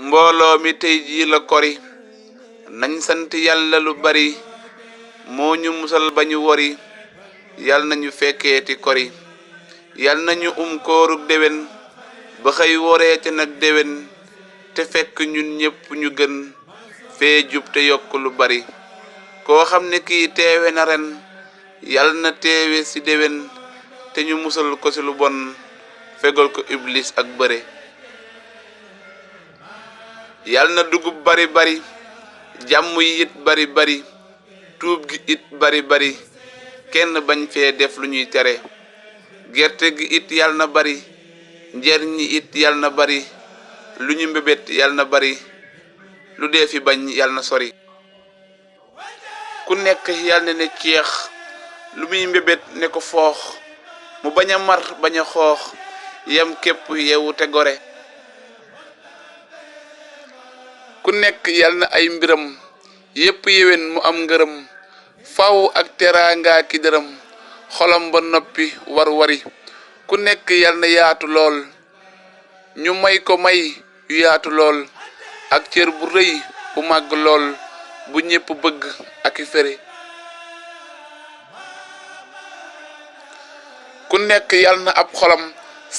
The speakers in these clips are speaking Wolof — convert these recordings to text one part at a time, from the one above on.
mbooloo mi tey jii la kori nañ sant yàlla lu bari moo ñu musal ba ñu wori yal nañu fekkeeti kori yal nañu koorug déwén ba xëy woree ca nag déwén te fekk ñun ñépp ñu gën fee jub te yokk lu bari koo xam ne kii teewe na ren yal na teewe ci déwén te ñu musal ko ci lu bon fegal ko iblis ak bëre yal na dugub bari bari jàmm yi it bari bari tuub gi it bari bari kenn bañ fee def lu ñuy tere gerte gi it yal na bari njariñ ñi it yal na bari lu ñu mbébét yal na bari lu dee fi bañ yal na sori ku nekk yal na ne ceex lu muy mbébét ne ko foox mu bañ a mar bañ a xoox yam képp yewu te gore ku nekk yal na ay mbiram yépp yéwén mu am ngërëm faw ak teraanga ki dërëm xolam ba noppi war wari ku nekk yal na yaatu lool ñu may ko may yu yaatu lool ak cër bu rëy bu màgg lool bu ñépp bëgg ak i fere ku nekk yal na ab xolam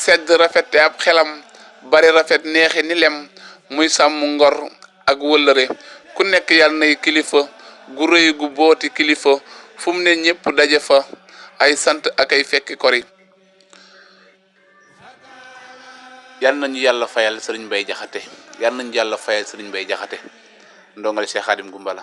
sedd rafet te ab xelam bari rafet neexe ni lem muy sàmm ngor ak wëllëre ku nekk yal nay kilifa gu rëy gu booti kilifa fu mu ne ñépp daje fa ay sant ak ay fekki kori yal nañu yàlla fayal sëriñ Mbay Jaxate yal nañu yàlla fayal sëriñ Mbay Jaxate ndongal Cheikh Khadim Goumbala